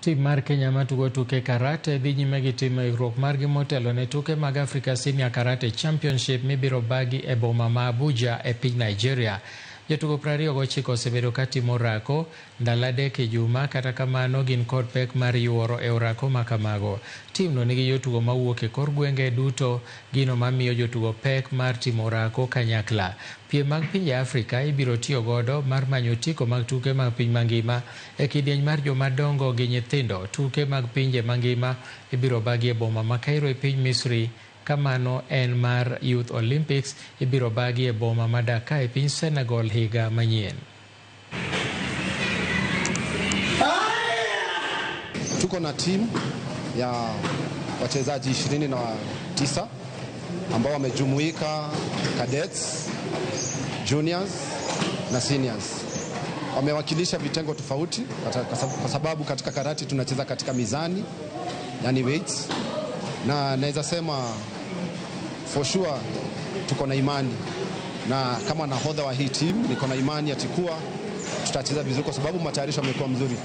Tim mar Kenya matugo tuke karate dhi nyime gi timo ikruok margi motelo ne tuke mag Africa Senior Karate Championship mibiro bagi e boma ma Abuja e piny Nigeria. Jotugo 29 osebedo ka timo orako ndalo 3 e juma, kata kamano gin kod pek mar yuoro e orako ma kamago. Timno nigi jotugo mawuok e kor gwenge duto, gino mamiyo jotugo pek mar timo orako kanyakla. Piem mag pinje Afrika ibiro tiyo godo mar manyo otiko mag tuke mag piny mangima e kidieny mar jomadongo gi nyithindo. Tuke mag pinje mangima ibiro bagi e boma ma Cairo e piny Misri, kamano en mar Youth Olympics ibiro bagi e boma ma Dakar e piny Senegal higa manyien. Tuko na timu ya wachezaji 29 ambao wamejumuika cadets, juniors na seniors. Wamewakilisha vitengo tofauti kwa sababu katika karate tunacheza katika mizani, yani weights, na naweza sema for sure tuko na imani, na kama nahodha wa hii team niko na imani ati kuwa tutacheza vizuri kwa sababu matayarisho yamekuwa mzuri.